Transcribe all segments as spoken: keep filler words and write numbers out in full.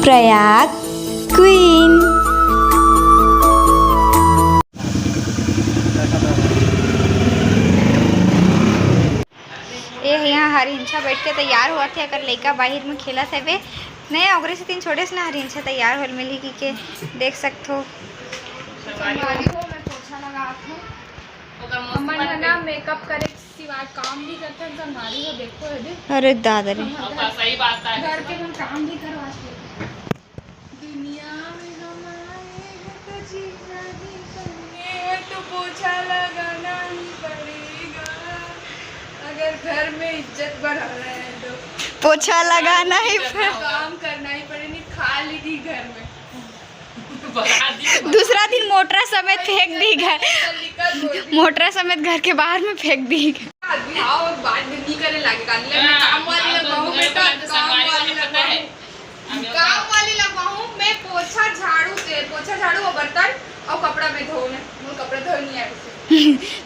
Prayag queen. ए ह इहाँ हरिंछा बइठ के तैयार होवत हे, अगर लइका बाहिर में खेलत हवे। नइ, ओकरे सेती छोड़ेस ना हरिंछा तैयार होल मिलही कहिके, देख सकथो। संगवारी हो, मैं पोछा लगात हूँ। हमन ह ना मेकअप करे के सिवाय काम भी करथन, संगवारी हो, देखो एदे। अरे दादा रे। हाँ, घर, सही बात है। घर के मन काम भी करवाथे। दुनिया में हम आए हैं तो जीना ही बनेगा, तो पोछा लगाना ही पड़ेगा। अगर घर में इज्जत बढ़ाना है तो पोछा लगाना ही पड़ेगा। काम करना ही पड़ेगा, नहीं खा ली थी घर में। दूसरा दिन मोटरा समेत फेंक दी घर, मोटरा समेत घर के बाहर में फेंक दी। आदमी आओ, बात भी नहीं करे लागे, काली लगे, हाँ, काम वाली हाँ, तो लगाऊं, मैं बेटा, तो काम संगवारी वाली वाली पता है। लगाऊं। काम वाली लगवाऊं मैं, पोछा झाड़ू से, पोछा झाड़ू और बर्तन और कपड़ा में धोने, मुझे कपड़ा धोने नहीं आए।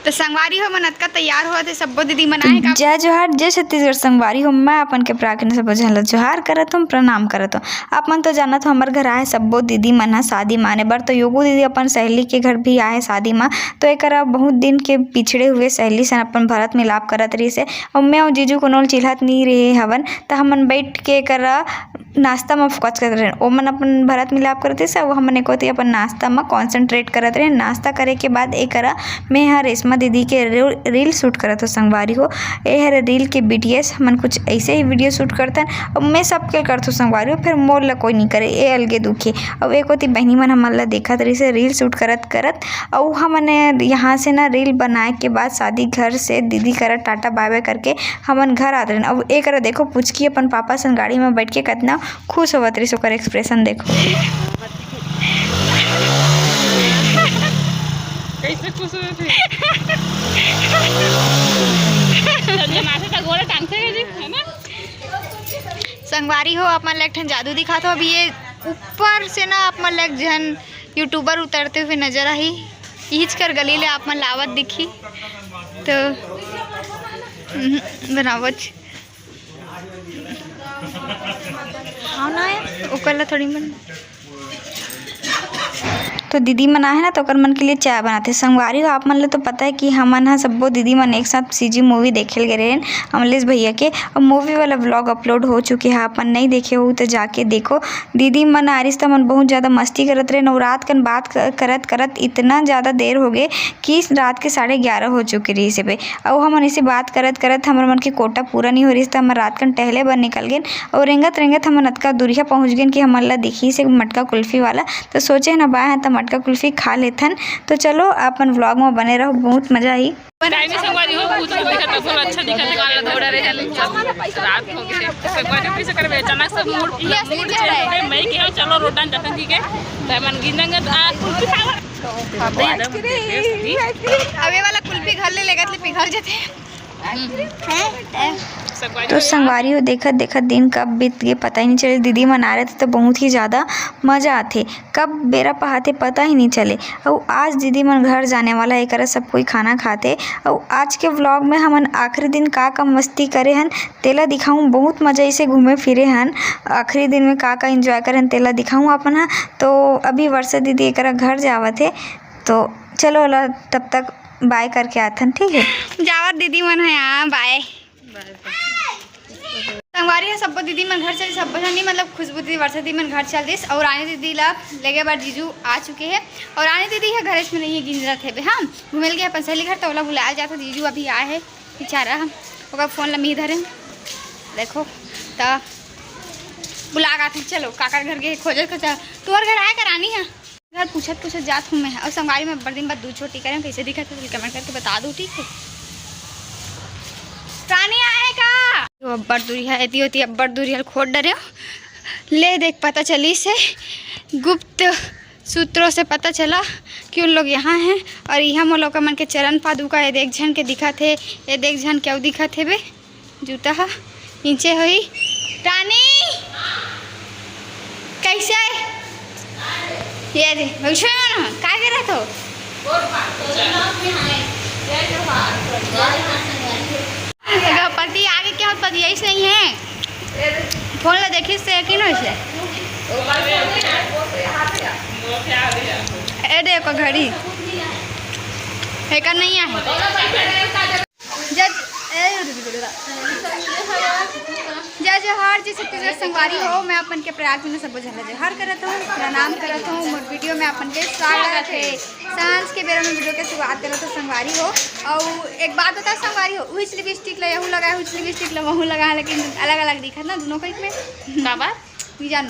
तो संगवारी हो मन अतका तैयार होवत हे, सब्बो दीदी मन आए का? जय जोहार, जय छत्तीसगढ़ संगवारी हो। मैं अपन के प्रार्थना सब्बो झन ल जोहार करत हूँ, प्रणाम करत हूँ। आप मन तो जानत हो, हमर घर आए सब्बो दीदी मन ह शादी माने बर, तो योगू दीदी अपन सहेली के घर भी आए शादी मा। तो एकरा बहुत दिन के पिछड़े हुए सहेली सन अपन भरत मिलाप करत रहिस हे, अउ मैं अउ जीजू कोनो ल चिल्हत नहीं रहे हवन, त हमन बैठ के एकरा नाश्ता म फोकस करत रहेन। ओमन अपन भरत मिलाप करत रहिस, अउ हमन एकोती अपन नाश्ता म concentrate करत रहेन। नाश्ता करे के बाद एकरा मैं ह रेशमा दीदी के रील, रील शूट करत हो संगवारी हो। ए हरे रील के बीटीएस, हमन कुछ ऐसे ही वीडियो शूट करथन। अब मैं सबके करत हो संगवारी हो, फिर मोर ला कोई नहीं करे, ए अलगे दुख हे। अब एकोती बहिनी मन हमन ला देखत रहिस हे रील शूट करत करत। अउ हमन यहाँ से ना रील बनाए के बाद शादी घर से दीदी करा टाटा बाय बाय करके हमन घर आत रहेन। अब एकरा देखो पुचकी अपन पापा सन गाड़ी में बैठ के कितना खुश होवत रहिस, ओकर एक्सप्रेशन देखो। कैसे खुश होवत हे? जब जमाथे त गोड़ा टांगथे जी, है ना? संगवारी हो, आप मन ला एक ठन जादू दिखात हो। अभी ये ऊपर से ना आप मन ला एक झन यूट्यूबर उतरते हुए नजर आही। इहिच कर गली ले आप मन ला आवत दिखी। तो, हम्म, बनावच। हाँ ना, ओकर ला थोड़ी मन। तो दीदी मन आहे ना, तो ओकर मन के लिए चाय बनाथे। संगवारी हो, आप मन ल तो पता है कि हमन ह सब्बो दीदी मन एक साथ सीजी मूवी देखे ल गे रहेन, अमलेश भैया के। अब मूवी वाला व्लॉग अपलोड हो चुके हे, आप मन नहीं देखे हो तो जाके देखो। दीदी मन आरिस त हमन बहुत ज़्यादा मस्ती करत रहेन, अउ रात कन बात क-, करत करत इतना ज़्यादा देर हो गए कि रात के साढ़े ग्यारह हो चुके रहिस हे बे। अउ हमन इसे बात करत करत हमर मन के कोटा पूरा नहीं हो रहिस, त हमन रात कन टहले बर निकल गेन। अउ रेंगत रेंगत हमन अतका दूरिहा पहुँच गेन कि हमन ला दिखिस एक मटका कुल्फी वाला। तो सोचे न बाय ह त मटका कुल्फी खा लेथन। तो चलो अपन व्लॉग म बने रहो, बहुत मजा आई। टाइम संगवारी हो, बहुत अच्छा दिखत हे, बहुत अच्छा दिखत हे, काला धोड़ा रहे, रात हो गए। संगवारी हो, कैसे करबे? अचानक से मूड, मूड चेंज हो गए। मैं कहे, "चलो, रोडन जाथन," ठीक है? त मन गिन देंगे, आ, कुल्फी खावा। अब ये वाला कुल्फी घर ले लेगत ले पिघल जथे। तो संगवारी हो, देखत देखत दिन कब बीत गए, पता ही नहीं चले। दीदी मन आ रहे थे तो बहुत ही ज़्यादा मज़ा आथे, कब बेरा पहाथे पता ही नहीं चले। अउ आज दीदी मन घर जाने वाला हे, एकरा सब कोई खाना खाथे। अउ आज के व्लॉग में हमन आखिरी दिन का का मस्ती करे हन, तेला दिखाऊं। बहुत मज़ा इसे घूमे फिरे हन, आखिरी दिन में का का एंजॉय करे हन, तेला दिखाऊं अपन ह। तो अभी वर्षा दीदी एकरा घर जावत हे, तो चलो ओला तब तक बाय करके आथन, ठीक है? जावत दीदी मन है, हाँ, बाय। संगवारी हो, सब्बो दीदी मन घर चली, सब्बो झनी, मतलब खुशबू दीदी, वर्षा दीदी मन घर चल दिस, अउ रानी दीदी ला लेगे बर जीजू आ चुके हे। अउ रानी दीदी ह घरेच में नहीं है, गिंजरत हे बे, हाँ, घूमे ल गे अपन सहेली घर, त ओला बुलाया जात हे। जीजू अभी आए हे बेचारा, ओकर फोन ला मी धरे, देखो, त बुला गा थे। चलो काकर घर गे, खोजत खोजत, तोहर घर आए का रानी ह? घर पूछत पूछत जात हूँ मैं, अउ संगवारी में बड़ दिन बाद दूध छोटी करें, कैसे दिखत हे, कमेंट करके बता दो, ठीक है? रानी आए का? वो अब्बड़ दूरिहा, एती ओती अब्बड़ दूरिहा खोद डरे हो। ले देख, पता चलिस हे, गुप्त सूत्रों से पता चला कि उन लोग यहाँ हैं। और यहाँ मोर लोग मन के चरण पादुका, ये देख झन के दिखत हे, ये देख झन के अउ दिखत हे बे। जूता ह नीचे होई। रानी, कैसे? ये दे, वैसे ना, का गिरा तो? अगर पति आगे क्या होता, यही नहीं है। फोन ला देखिस से यकीन होइस हे। ए देखो घड़ी, एकर नहीं है। जय, ए, जय जोहार जी छत्तीसगढ़ संगवारी हो। मैं अपन के प्रयाग में सबो झन ला जोहार करत हूँ, प्रणाम करत हूँ। मोर वीडियो में अपन के स्वागत है। सांझ के बेरा में वीडियो के शुरुआत करत हूँ संगवारी हो। और एक बात बता संगवारी हो, उहिच लिपस्टिक ला यहू लगाए, उहिच लिपस्टिक ला वहू लगाए, लेकिन अलग अलग दिखत ना दोनों को एक में। काबर? नहीं जानो,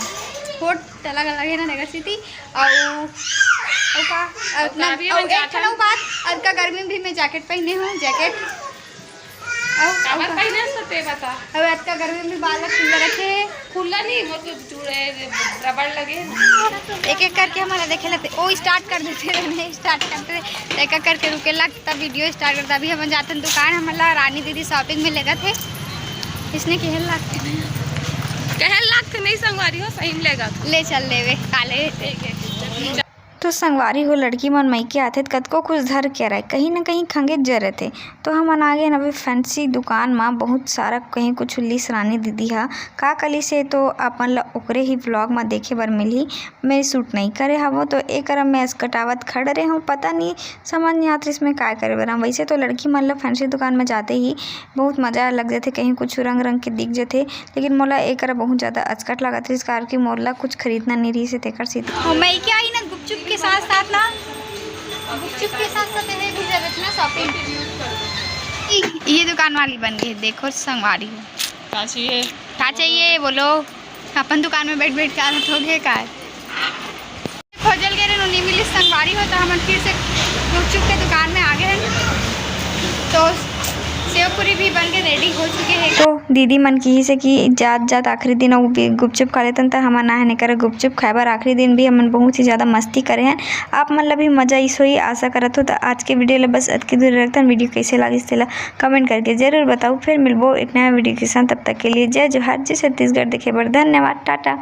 होठ अलग अलग है ना, नगर सिटी। और और का, और इतना, अभी और हम एक जाथन। ठन बात, और का गर्मी में भी मैं जैकेट पहने हूँ, जैकेट। और, काबर और का, पहने हस ते बता। और आज का गर्मी में भी बाल खुला रखे। खुला नहीं, वो तो चूड़े, रबड़ लगे ना। एक एक करके हमारा देखे लेते, ओ स्टार्ट कर देते रहे, नहीं स्टार्ट करते रहे, तो एक एक करके रुके लग, तब वीडियो स्टार्ट करता। अभी हम जाते हैं दुकान, हमला रानी दीदी शॉपिंग में लेगत है, इसने कहल लगते नहीं। कहल लगते नहीं संगवारी हो, सही में लेगत। ले चल लेवे, काले। ठीक है, ठीक है। तो संगवारी हो, लड़की मन मइके आथे त कतको कुछ धर के रहे, कहीं ना कहीं खंगेच जरत हे। तो हमन आ गेन अभी फैंसी दुकान म, बहुत सारा कहीं कुछ लिस रानी दीदी ह। का का लिस हे तो आप मन ल ओकरे ही व्लॉग म देखे बर मिलही। मैं शूट नई करे हवं, तो ए करा मैं असकटावत खड़े रहे हूँ। पता नहीं समझ नहीं आत रहिस मैं काय करे बर हवं। वैसे तो लड़की मन ल फैंसी दुकान म जाते ही बहुत मजा लग जथे, कहीं कुछ रंग रंग के दिख जथे, लेकिन मोला ए करा बहुत ज़्यादा अचकट लागत रहिस, काबर कि मोला कुछ खरीदना नहीं रहिस हे, तेकर सेती। और मैं क्या ही ना गुपचुप के साथ साथ ना, गुपचुप के साथ साथ ये भी जरूरत ना शॉपिंग। ई, ये दुकान वाली बन गई, देखो संगवारी हो। का चाहिए? का चाहिए बोलो? अपन दुकान में बैठ बैठ के आदत हो गए का? खोजल गे रहे, नोनी मिलिस संगवारी हो, तो हमन फिर से गुपचुप के दुकान में आ गए हैं। तो सेव पूरी भी बन के रेडी हो चुके हैं। तो दीदी मन किहिस हे कि जात जात आखिरी दिन अउ भी गुपचुप खा लेतन, त हमन आहे ने करे गुपचुप खाए बर। आखिरी दिन भी हमन बहुत ही ज़्यादा मस्ती करे हैं। आप मन ला भी मजा आइस होही, आशा करत हो। तो आज के वीडियो ला बस अतकी दूर रखथन। वीडियो कैसे लागिस तेला कमेंट करके जरूर बताओ। फिर मिलबो एक नया वीडियो के साथ, तब तक के लिए जय जोहार, जय छत्तीसगढ़। देखे बर धन्यवाद, टाटा।